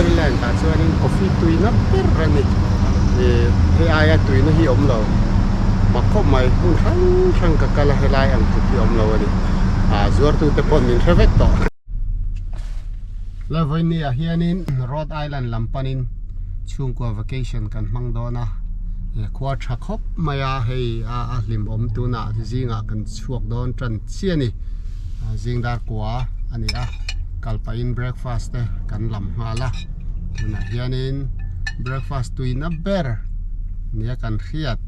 Maryland ah chuanin coffee tuina ber a ni ih hei aia tuina hi a awm lo mak khawp mai hmun hrang hrang ka kal a helai ang tluk hi a awm lo a ni ah zuartu te pawh min hre vek tawh. La vawiin ah hianin Rhode Island lam panin chhungkua vacation kan hmang dawn a khua tha khawp mai a hei a hlimawm tunah zingah kan chhuak dawn tan chiah a ni zing dar kua a ni a kal pahin breakfast te kan lam nghal a tunah hianin breakfast tuina ber nia kan hriat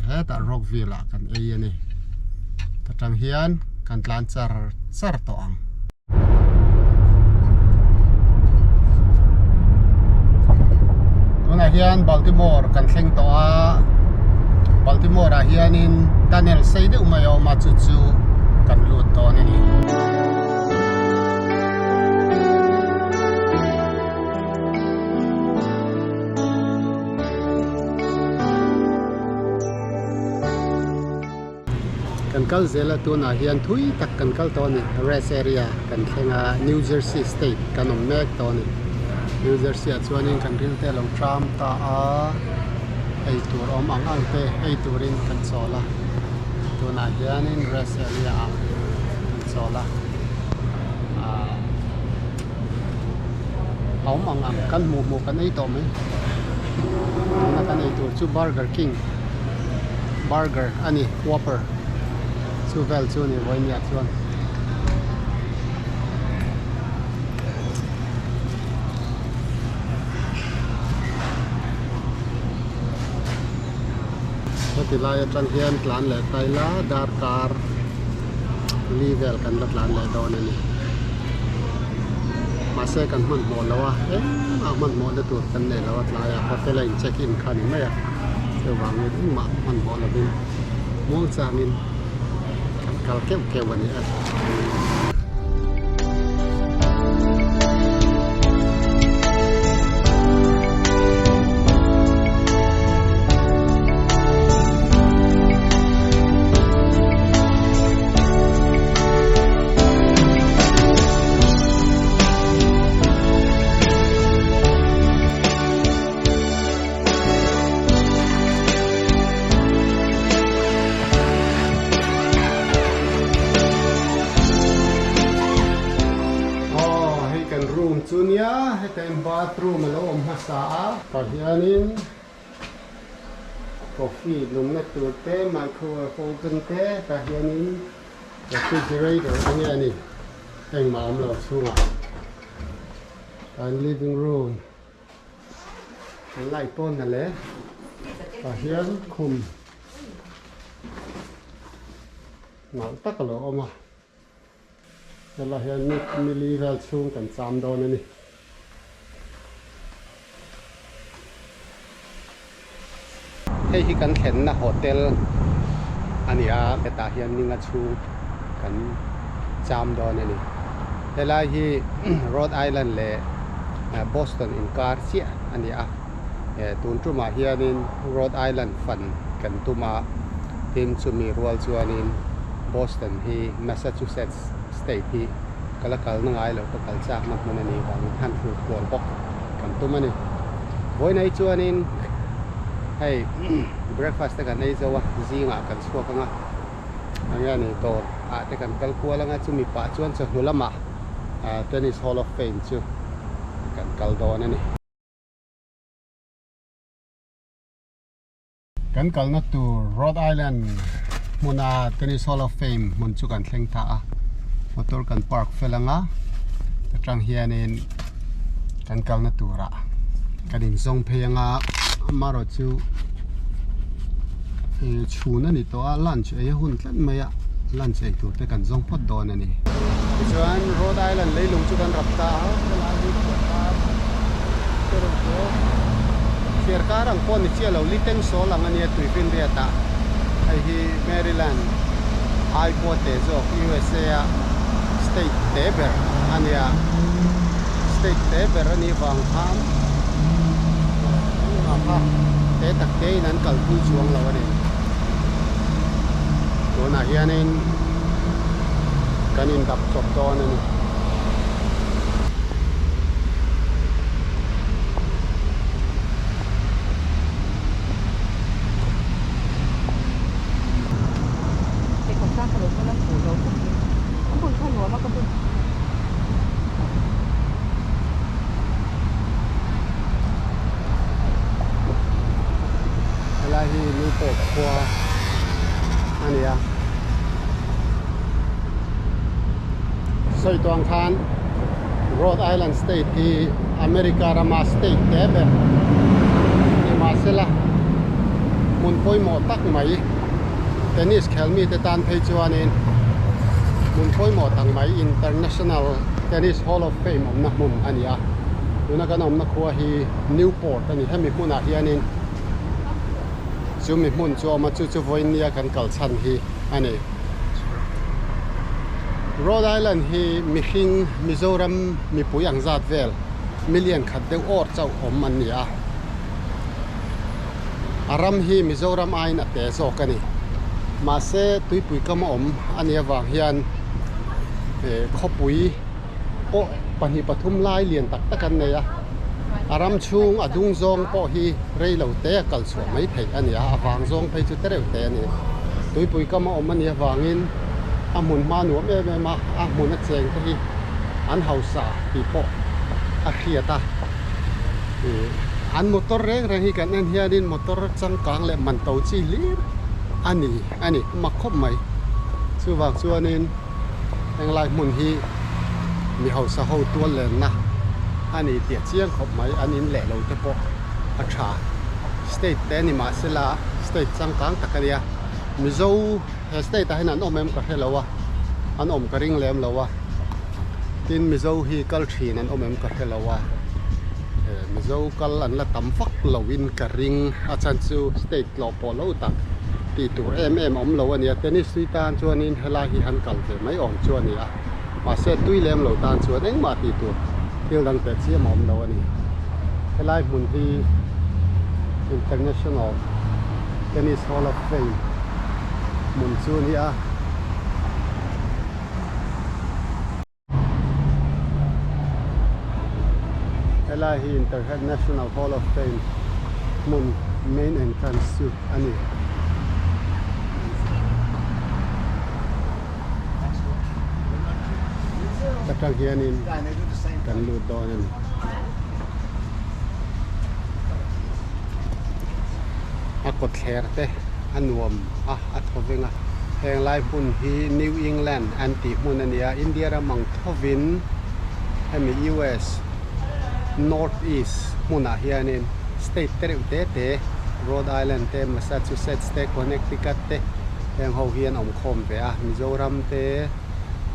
hetah Rockville ah kan ei a ni ta tang hian kan tlan char char tawh ang. Tunah hian Baltimore kan thleng tawh a Baltimore ah hianin tunnel sei deuh mai a awm a chu chu kan lut dawn a ni. Kan kal zel a tunah hian thui tak kan kal tawh a ni rest area kan thleng a New Jersey state kan awm mek tawh a ni New Jersey ah chuanin kan ril te a lo tram ta a ei tur awm ang ang te ei turin kan chawl a tunah hianin rest area ah kan chawl a ah a awm ang ang kan hmuh hmuh kan ei tawh mai tuna kan ei tur chu Burger King burger a ni whopper chu vel chu a ni vawinia chuan. Heti lai atang hian tlan leh ta ila darkar li vel kan la tlan leh dawn a ni. Mahse kan hmanhmawh lo a, engmah hmanhmawh na tur kan nei lo a tlaiah hotel a in check in kha a ni mai a, chuvangin engmah hmanhmawh lovin muangchangin kan kal keuh keuh a ni a. Aw hei kan room chu nia heta in bathroom a lo awm hmasa a tah hianin coffee lumna tur te microwave oven te tah hianin refrigerator a nge a ni engmah a awm lo chhungah kan living room. Kan light pawn na le tah hian khum nalh tak a lo awm a helaiah hian mili vel chhung kan cham dawn a ni. Hei hi kan thlenna hotel a ni a hetah hian ninga chhung kan cham dawn a ni helai hi Rhode Island leh Boston inkar chiah a ni a tun tumah hianin Rhode Island fan kan tum a tin chumi rual chuanin Boston hi Massachusetts state hi ka la kalna ngai loh ka kal chakna hmun a nih vangin han hrut kual bawk kan tum a ni. Vawiin ai chuanin hei breakfast te kan ei zo a, zingah kan chhuak ang a, eng nge ni dawr ah te kan kal kual ang a, chumi pah chuan chawhnu lamah Tennis Hall of Fame chu kan kal dawn a ni. Kan kalna tur Rhode Island hmuna Tennis Hall of Fame hmun chu kan thleng ta a, motor kan park fel ang a, atang hianin kan kalna turah kan inzawng phei ang a, amaherawh chu chhun a ni tawh a, lunch ei a hun tlat mai a, lunch ei tur te kan zawng phawt dawn a ni. Tichuan Rhode Island leilung chu kan rap ta a, helai hi thliarkar te reuh te thliarkar ang pawh ni chiah lo liteng sawl ang a nia tuifinriat ah hei hi Maryland ai pawh te zawk USA a state te ber a nia state te ber a nih vang khan engmah kha te tak te in an kalpui chuang lo a ni. Tunah hianin kan indap chawp dawn a ni. Newport khua a ni a. Sawi tuang khan Rhode Island state hi America rama state te ber ni mahsela hmun pawimawh tak mai tennis khel mite tan phei chuanin hmun pawimawh tak mai International Tennis Hall of Fame awmna hmun a ni a. Tuna kan awmna khua hi Newport a ni. Hemi hmunah hianin chumi hmun chu a awm a, chu chu vawiin nia kan kal chhan hi a ni. Rhode Island hi mihring Mizoram mipui ang zat vel million khat deuh awr chauh awm an ni a. A ram hi Mizoram aiin a te zawk a ni. Mahse tuipui kam a awm a nih avang hian khawpui pawh pahnih pathum lai lian tak tak an nei a. A ram chhung a dung zawng pawh hi rei lo te a kal chhuah mai theih a ni a, a vang zawng phei chu tereuh te a ni. Tuipui kam a awm a nih avangin a hmun hma nuam em em a, a hmun a cheng te hi an hausa tih pawh a hriat a. An motor reng reng hi kan en hianin motor changkang leh man to chi hlir a ni a ni mak khawp mai. Chuvang chuanin henglai hmun hi mi hausa ho tual lenna a ni tih a chiang khawp mai. An in leh lo te pawh a tha. State te ni mahsela state changkang tak a nia. Mizo he state ah hian an awm em ka hre lo a, an awm ka ring lem lo a. Tin Mizo hi kal thin an awm em ka hre lo a, Mizo kal an la tam vak lo in ka ring a chhan chu state tlawh pawh lo tak tih tur em em awm lo a nia. Tennis tui tan chuanin helai hi han kal ve mai awm chu a ni a, mahse tui lem lo tan chuan engmah tih tur thil dang teh chiam a awm lo a ni. Helai hmun hi International Tennis Hall of Fame hmun chu a ni a. Helai hi International Hall of Fame hmun main entrance chu a ni. Ta tang hianin kan lut dawn a ni. A kawtthler te a nuam a, a thaw veng a. Heng lai hmun hi New England an tih hmun a ni a, India ram ang thovin hemi US North East hmunah hianin state te reuh te te Rhode Island te, Massachusetts te, Connecticut te heng ho hi an awm khawm ve a, Mizoram te,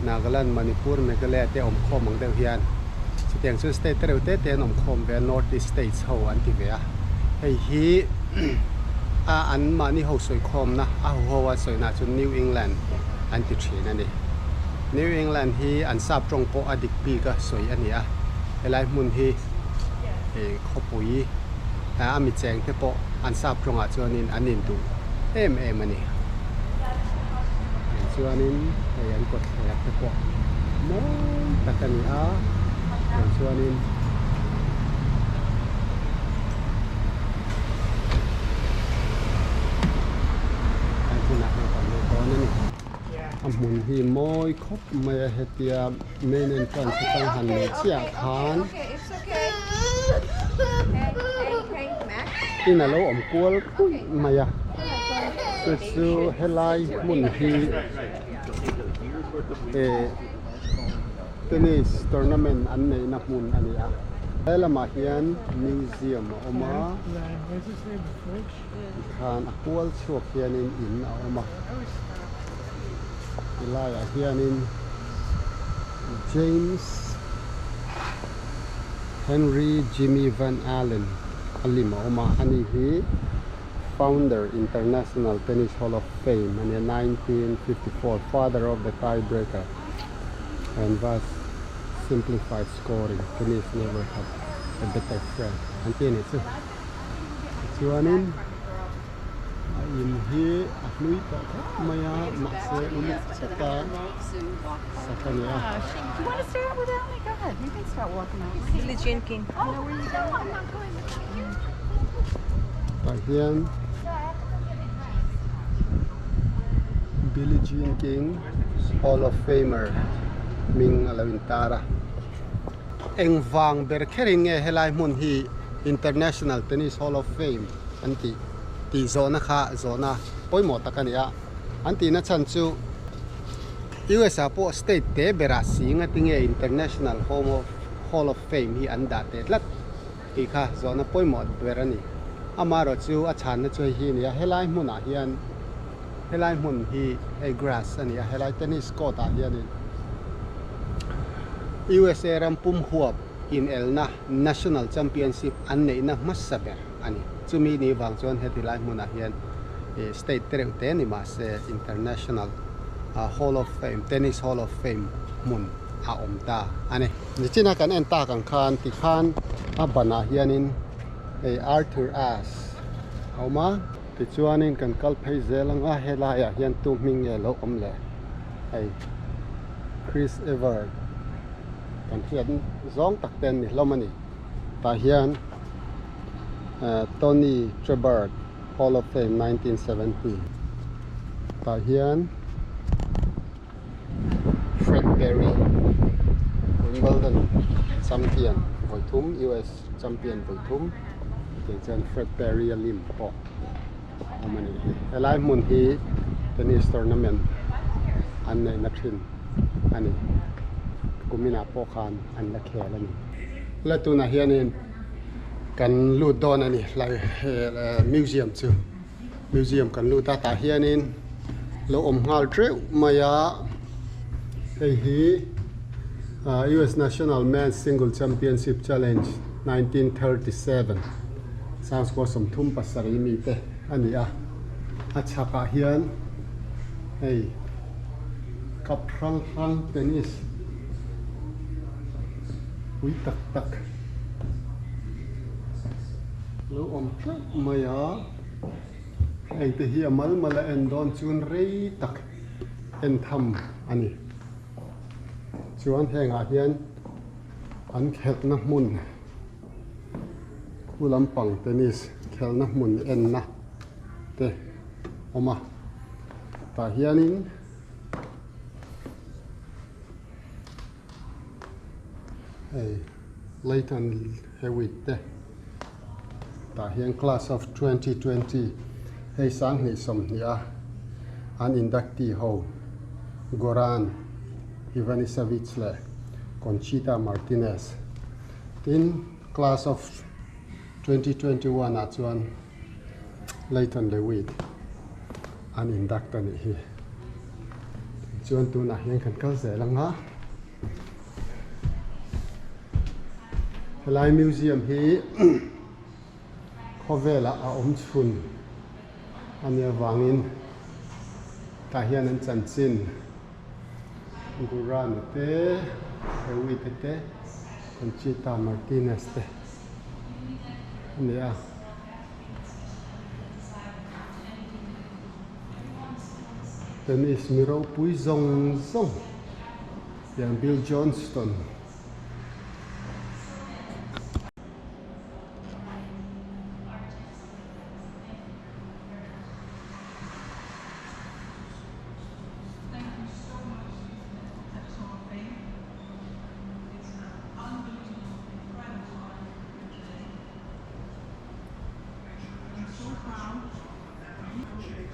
Nagaland, Manipur, Meghalaya te awm khawm ang deuh hian chutiang chuan state te reuh te te an awm khawm ve a, North East states ho an ti ve a, hei hi a an mahni ho sawi khawmna a huho a sawina chu New England an ti thin a ni. New England hi an sap tawng pawh a dik bik a sawi a ni a, helai hmun hi khawpui a mi cheng te pawh an sap tawngah chuanin an induh em em a ni. Chuanin hei an kawtthler te pawh mawi tak a ni a, chuanin. Kan hmunah hian kan lut dawn a ni. A hmun hi mawi khawp mai a hetia main entrance atang han luh chiah khan in a lo awm kual ruih mai a chu chu helai hmun hi eh Tennis tournament an neihna hmun a ni a, he lamah hian museum a awm a, tikhan a kual chhuak hianin in a awm a, tilaiah hianin James Henry Jimmy Van Allen a lim a awm a, ani hi founder International Tennis Hall of Fame a nia 1954 father of the tie breaker. And thus simplified scoring tennis never had a better friend an ti a nih chu tichuanin a in hi a hlui tawh khawp mai a mahse uluk taka sak a ni a. Tah hian Billie Jean King. Hall of Famer hming a lo intar a. Engvang ber kherin nge helai hmun hi International Tennis Hall of Fame an tih? Tih zawhna kha zawhna pawimawh tak a ni a. An tihna chhan chu US ah pawh state te berah si ngatinge International Home of Hall of Fame hi an dah teh tlat tih kha zawhna pawimawh ber a ni. Amaherawh chu a chhanna chu hei hi a ni a, helai hmunah hian helai hmun hi hei grass a ni a, helai tennis court ah hianin USA ram pum huap inelna National Championship an neihna hmasa ber a ni. Chumi ni vang chuan heti lai hmunah hian state te reuh te ni mah se International Hall of Fame, Tennis Hall of Fame hmun a awm ta a ni. Nichina kan en tak ang khan tikhan a banah hianin hei Arthur Ashe a awm a, tichuanin kan kal phei zel ang a, helaiah hian tu hming nge lo awm le hei Chris Evert kan hriat zawng tak te an ni hlawm a ni. Tah hian Tony Trabert Hall of Fame 1970 tah hian Fred Perry Wimbledon champion vawi thum US champion vawi thum tih chuan Fred Perry a lim pawh a awm a nih hi. Helai hmun hi tennis tournament an neihna thin a ni. Kuminah pawh khan an la khel a ni. La tunah hianin kan lut dawn a ni hlai museum chu museum kan lut a tah hianin lo awm nghal teuh mai a hei hi US National Men's Single Championship Challenge 1937 Sangchhuah 37 mite a ni a a chhakah hian hei cup hrang hrang tennis pui tak tak lo awm teuh mai a heng te hi a mal mal a en dawn chuan rei tak en tham a ni chuan hengah hian an khelhna hmun khu lampang tennis khelhna hmun enna te awm a tah hianin. Hei Leighton Hewitt te tah hian class of 2020 hei sanghnih sawmhnih a an inductee ho Goran Ivanisevic leh Conchita Martinez tin class of 2021 ah chuan Leighton Lewitt an induct a nih hi. Chuan tunah hian kan kal zel ang a. Helai museum hi khawvelah a awm chhun a nih avangin tah hian an chanchin Gurani te, Hewitt te, Conchita Martinez te a ni a. Tennis mi ropui zawng zawng tiang Bill Johnston.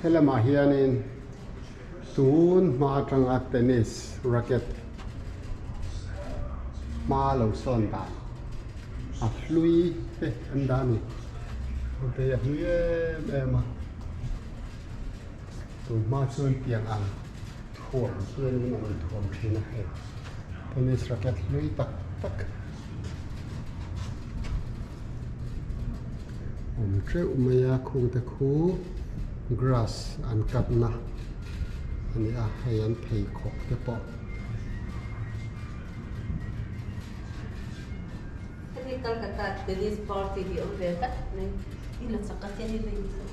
Helamah hianin tun hma atanga tennis racket hma lo sawn dan a hlui te an dah a ni hei a hlui em em a tun hma chuan tiang ang thuam hianin an inthuam thin a hei tennis racket hlui tak tak. Awm teuh mai a khungte khu grass an cut na a ni a hei an pheikhawk te pawh. Hemi Calcutta tennis party hi awm ve tlat mai i la chak a hian i la inchak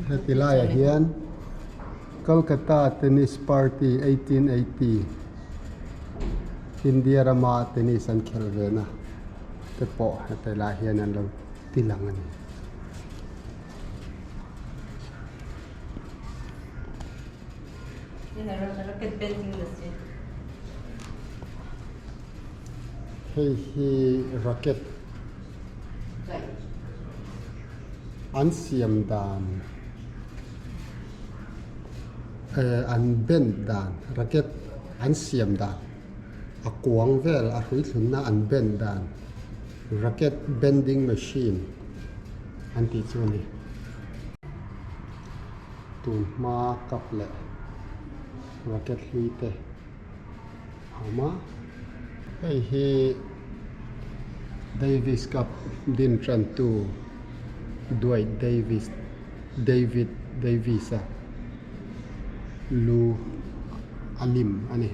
Heti laiah hian Calcutta Tennis Party 1880 India rama tennis an khelh ve na te pawh heti laiah hian an lo ti lang a ni. Hei hi racket. An siam dan eh an bend dan racket an siam dan a kuang vel a hrui thlunna an bend dan racket bending machine an tih chu a ni. Tun hma cup leh racket hlui te a awm a. Hei hi Davis Cup din tantu Dwight Davis David Davis a lu a lim a ni.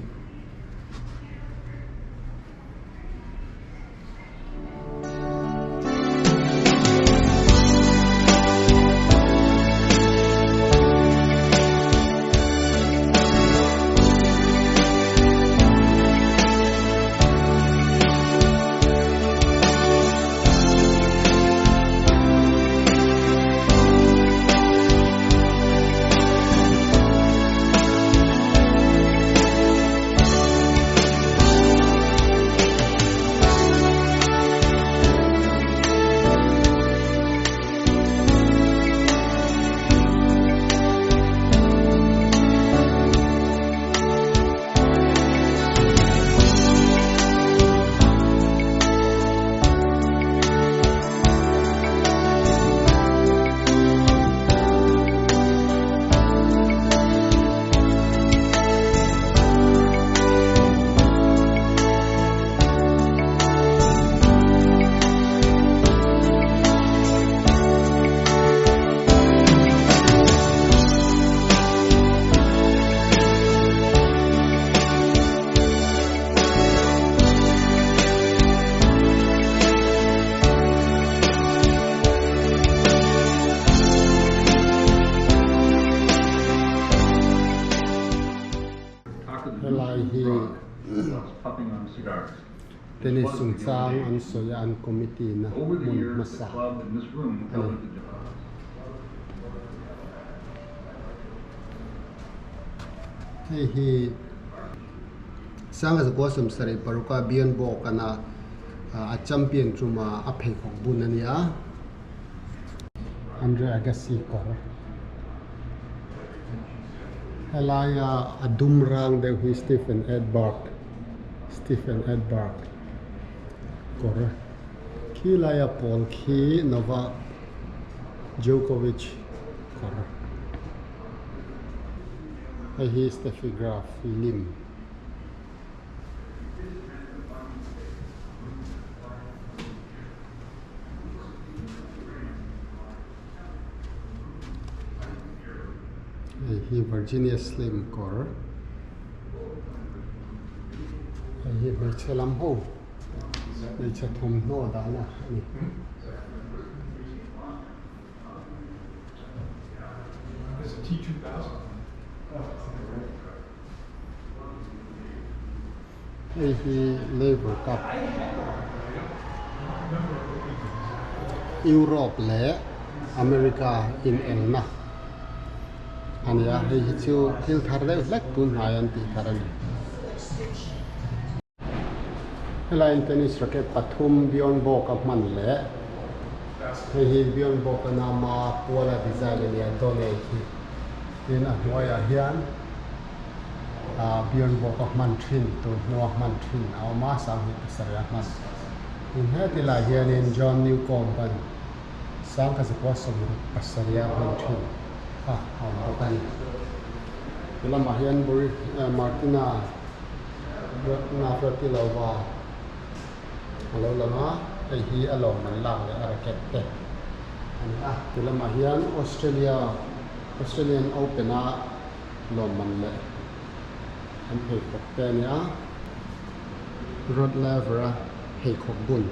Helai hi tennis chungchang an sawi a an committee na hmun hmasa a ni. Hei hi Sanga zakua sawmsarih paruka Bjorn Borg ana a champion tuma a pheikhawk bun a ni a. Andre Agassi kawr. Helaia a dum rang deuh hi Stephen Edberg Stephen Edberg kawr khi laia pawl khi Novak Djokovic kawr. Hei hi Steffi Graf lim. Hei hi Virginia Slim kawr hei hi hmeichhe lam ho hmeichhe thawmhnaw dahna a ni. Hei hi Labour Cup Europe leh America inelna a ni a, hei hi chu thil thar deuh hlek tun hnai an tih thar a ni. Helaiin tennis racket pathum Bjorn Borg a hman leh hei hi Bjorn Borg a nama puala design a ni a donate hi tin a hnuaiah hian Bjorn Borg a hman thin tun hnua hman thin a awm a sanghnih pasarih a hman tin heti lai hianin John Newcombe an sangkhat zakua sawmruk pasarih a hman thin kha a awm bawk a ni. Ti lamah hian Martina Navratilova a lo lang a, hei hi a lawm an lak leh a racket te a ni a. Ti lamah hian Australia Australian Open a lawmman leh an pheikhawk te a ni a, Rod Laver a pheikhawk bun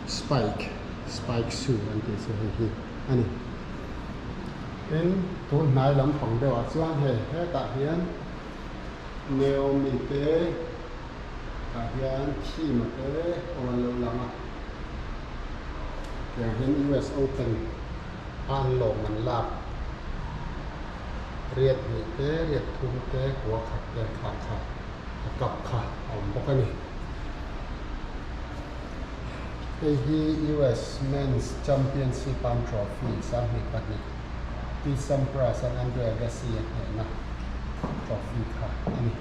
spike spike shoe an tih chu hei hi a ni. Tin, tun hnai lampang deuhah chuan hei hetah hian Naomi te tah hian Thima te aw an lo lang a, tiang hian US Open a an lawm an lak riat hnih te riat thum te kua khat te kha kha a cup kha a awm bawk a ni. Hei hi US Men's Championship an trophy 22 Pete Sampras an Andre Agassi a hnehna trophy kha a ni.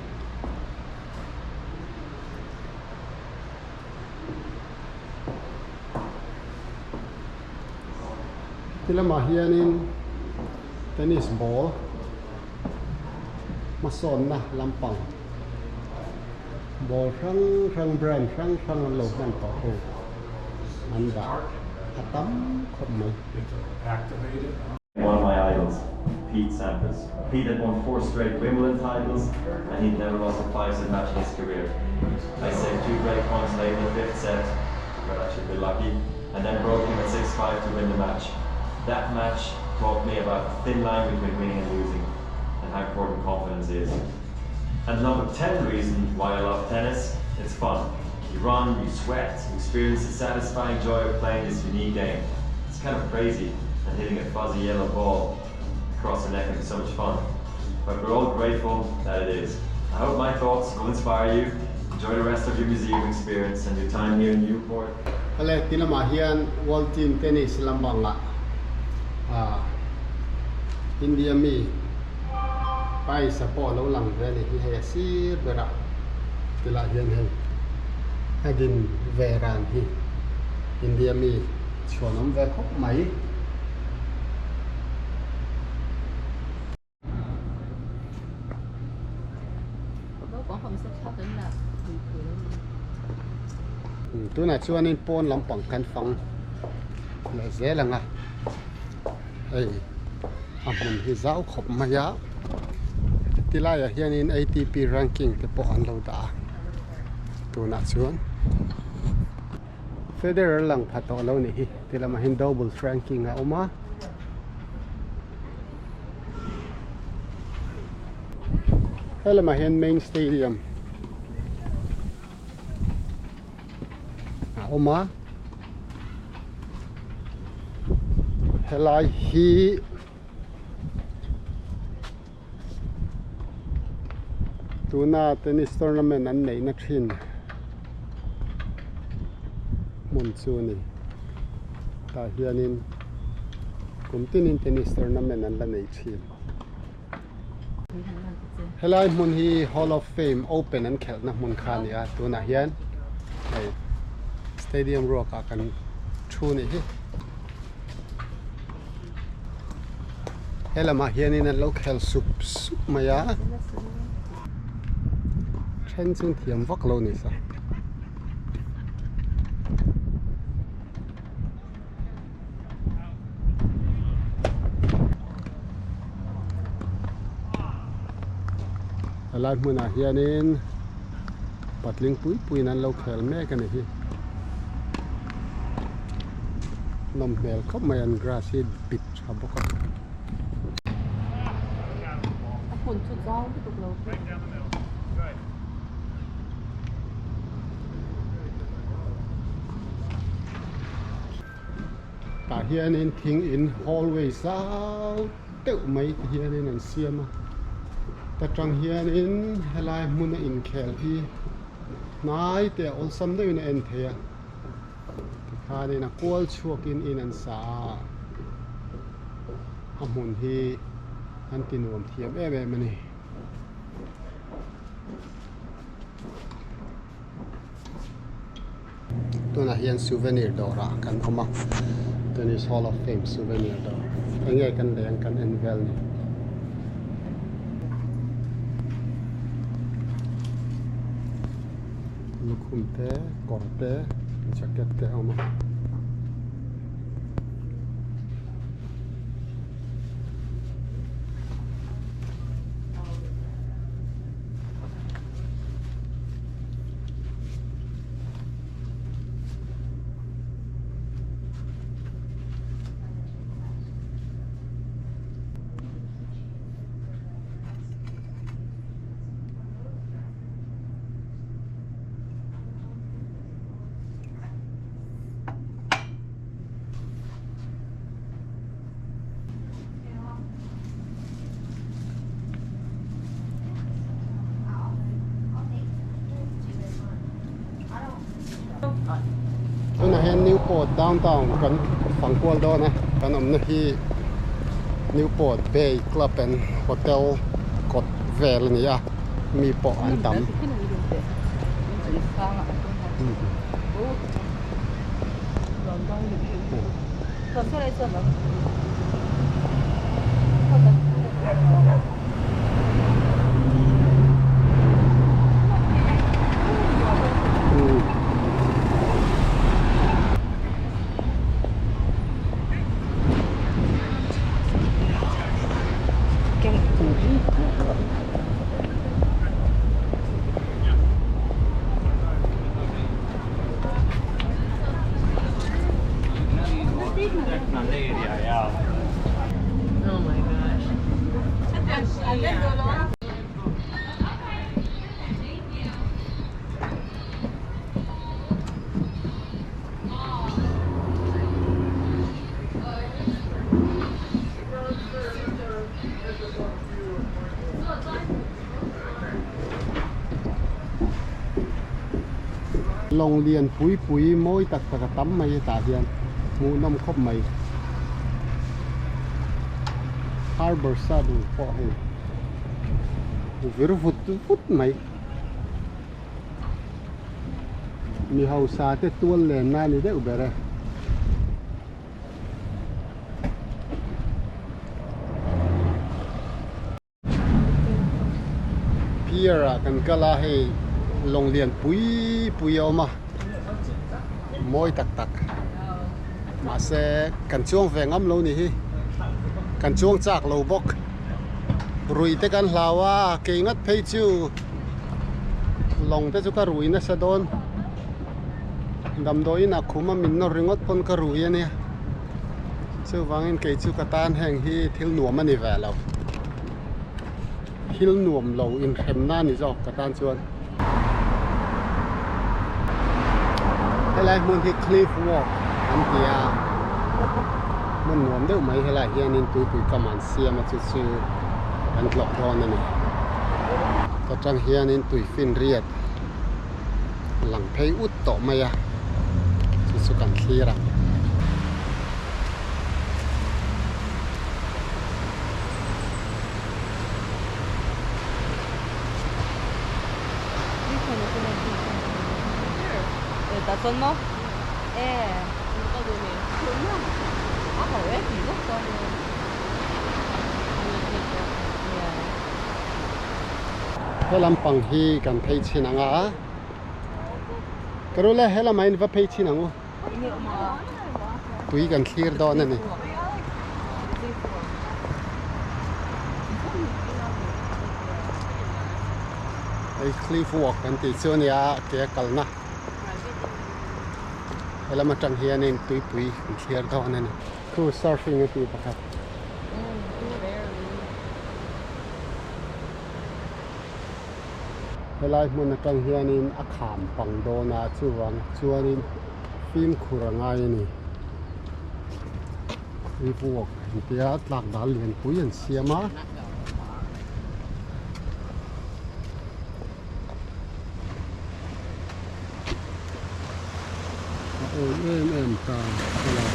Ti lamah hianin tennis ball hmasawnna lampang ball hrang hrang brand hrang hrang an lo hman tawh ho an dah a tam khawp mai. One of my idols, Pete Sampras. Pete had won four straight Wimbledon titles and he'd never lost a five-set match in his career. I saved two break points late in the fifth set, got actually a bit lucky, and then broke him at 6-5 to win the match. That match taught me about the thin line between winning and losing, and how important confidence is. And number 10 reason why I love tennis, it's fun. You run, you sweat, you experience the satisfying joy of playing this unique game. It's kind of crazy, and hitting a fuzzy yellow ball across the net can be so much fun. But we're all grateful that it is. I hope my thoughts will inspire you. Enjoy the rest of your museum experience and your time here in Newport. Awle ti lamah hian World Team Tennis lambangah ah India mi paisa pawh a lo lang ve a ni hi hei a sir berah tilai hian hei a din ve ran hi India mi chhuan awm ve khawp mai. Tunah chuanin pawn lampang kan fang leh zel ang a, hei a hmun hi zau khawp mai a, tilaiah hianin ATP ranking te pawh an lo dah a tunah chuan Federer lang pha tawh lo nih hi ti lamah hian doubles ranking a awm a. He lamah hian main stadium a awm a helai hi tuna tennis tournament an neihna thin hmun chu a ni tah hianin kum tinin tennis tournament an la nei thin helai hmun hi hall of fame open an khelhna hmun kha a ni a tunah hian hei stadium ruak ah kan thu a nih hi. He lamah hianin an lo khel sup sup mai a then chu thiam vak lo ni sa. Helai hmunah hianin patling pui puiin an lo khel mek a ni hi. Nawm hmel khawp mai an grass hi bit tha bawk a. A hmun chu zau lutuk lo pawh. Tah hianin thing in hallway zau deuh mai te hianin an siam a ta tang hianin helai hmuna inkhel hi hnai te a awlsam deuhin a en thei a tikhanin a kual chhuakin in an sa a a hmun hi an ti nuam thiam em em a ni. Tunah hian souvenir dawrah kan awm a Tennis Hall of Fame souvenir dawr eng nge kan leng kan en vel ni. Lukhum te kawr te jacket te a awm a. Tunah hian Newport downtown kan fang kual dawn a, kan awmna hi Newport Bay Club and Hotel kawt vel a ni a, mi pawh an tam. Lawng lian pui pui mawi tak tak a tam mai hetah hian hmuhnawm khawp mai. Harbour Saddle pawh hei vir vut vut mai. Mi hausa te tual len na a ni deuh ber e. Pier ah kan kal a hei lawng lian pui pui a awm a mawi tak tak mahse kan chuang ve ngam lo ni hi kan chuang chak lo bawk rui te kan hlau a kei ngat phei chu lawng te chu ka rui nasa dawn damdawiin ah khum a min nawr ringawt pawn ka rui a nia. Chuvangin kei chu ka tan heng hi thil nuam a ni ve lo. Thil nuam lo inhremna a ni zawk ka tan chuan. Helai hmun hi Cliff Walk an ti a, hmun nuam deuh mai helai hianin tuipui kam an siam a chu chu kan tlawh dawn a ni. Ta tang hianin tuifinriat lang phei ut tawh mai a chu chu kan thlir ang. He lampang hi kan phei chhin ang a. Ka ru le he lamah in va phei chhin ang u. Tui kan thlir dawn a ni. Hei cliff walk kan tih chu a nia ke a kalna. He lam atang hianin tuipui kan thlir dawn a ni. Khu surfing a tih pakhat. Helai hmun atang hianin a kham pang dawn a chuvang chuanin fimkhur a ngai a ni. Rivuak an tia tlak dal lianpui an siam a. A awm em em ta helai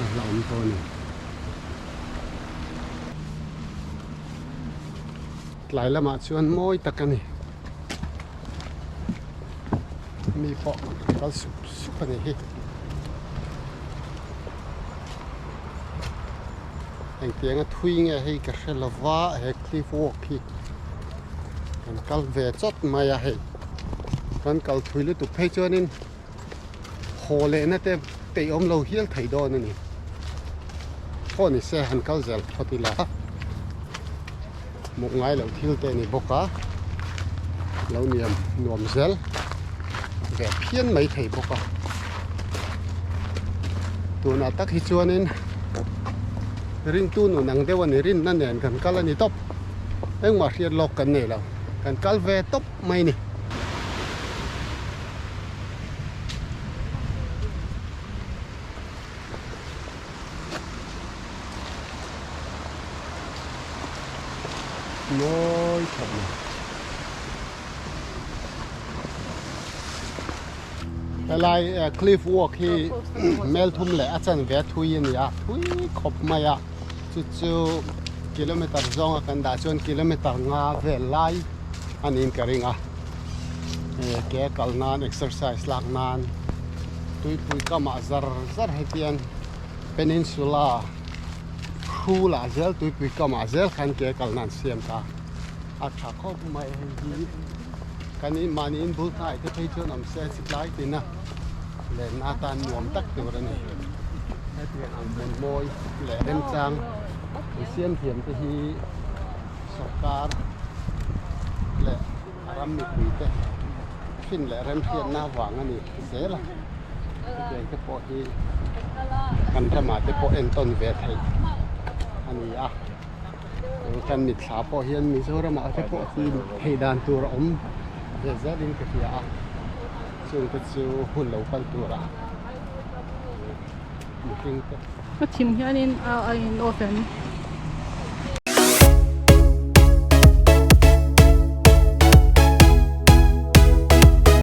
a hlauhawm tawh a ni. Tlai lamah chuan mawi tak a ni. Mi pawh kal sup sup a ni hi. Engtianga thui nge hei ka hre lova he cliff walk hi kan kal ve chawt mai a hei. Kan kal thui lutuk phei chuanin haw lehna te peih awm lo hial thei dawn a ni. Pawh ni se han kal zel phawt ila muk ngai loh thil te a ni bawk a, lo niam nuam zel ve phian mai thei bawk a. Tunah tak hi chuanin ringtu nun ang deuh a ni, rinna nen kan kal a ni tawp. Engmah hriat lawk kan nei lo, kan kal ve tawp mai a ni. Mawi khawp mai. Helai cliff walk hi mel thum leh a chanve thui a ni a, thui khawp mai a, chu chu kilometer zawnga kan dah chuan kilometer nga vel lai a niin ka ring a, ke kal nan exercise lak nan tuipui kamah zar zar hetiang peninsula hrulah zel tuipui kamah zel khan ke kal nan siam ta a tha khawp mai hei hi. Kan in mahni in bul hnai te phei chuan awm se chi tlai tin a lenna atan nuam tak tur a ni. Hetiang ang hmun mawi leh remchang an siam thiam te hi sorkar leh a ram mipui te hrin leh remhriatna avang a ni zel a. Hetiang te pawh hi kan ramah te pawh entawn ve theih a ni a. Kan mitthla pawh hian Mizoram ah te pawh hi phei dan tur a awm ve zel in ka hria a chung te chu hun lo kal tur a mihring te A thim hianin a a in off em?